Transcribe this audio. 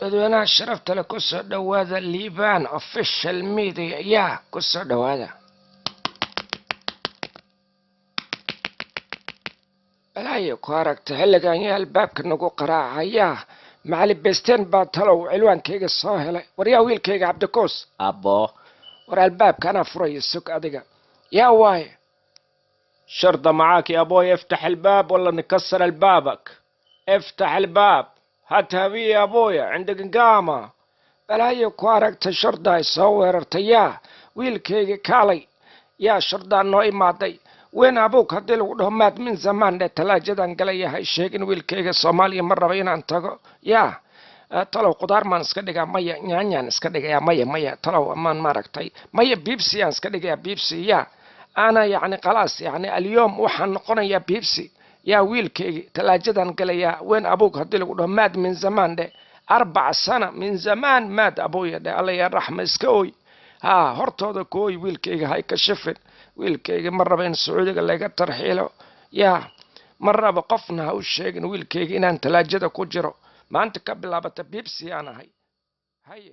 Dadweynaha sharafta leh, kusoo dhowaada Liban Official Media. Yaa kusoo dhowaada? Balaayo ku aragta, xilligan yaa albaabka nagu qaraacaya? Macali Besteen baa talow cilwaankayga soo helay. War yaa wiilkayga Cabdikoos? Abbo. War albaabka anaa furaya, sug adiga. Yaa waaye? شرطة معاك يا ابوي، افتح الباب ولا نكسر البابك. افتح الباب، هات هوية يا ابويا، عندك إقامة؟ Balaayo ku aragta, shurda ay soo weerartay. Yaa wiilkayga kaalay? Yaa shurdaa noo imaaday? Weyn abuug haddii lagu dhaho maad min zamaan dhe, talaajadan galaya. Hay sheegin wiilkayga, Soomaaliya ma raba inaan tago. Yaa talow qudaar maan iska dhigaa? Maya. Nyaanyaan iska dhigayaa? Maya, maya. Talow amaan maaragtay? Maya. Bibsi aan iska dhigayaa, bibsi. Yaa ana yacni khalaas, yacni alyoom waxaan noqonayaa bibsi. Yaa wiilkaygi, talaajadan galayaa. Weyn abuug haddii lagu dhaho maad min zamaan dhe, 4 sana min zamaan maad abuuya dhe, Alla yaa raxma, iska ooy. Haa, hortooda ku ooy wiilkayga, hay ka shifin. Wiilkayga, ma raba in Sacuudiga laga tarxiilo. Yaa ma raba, qofna ha u sheegin wiilkayga inaan talaajada ku jiro. Maanta ka bilaabata bibsi aan ahay. Haye.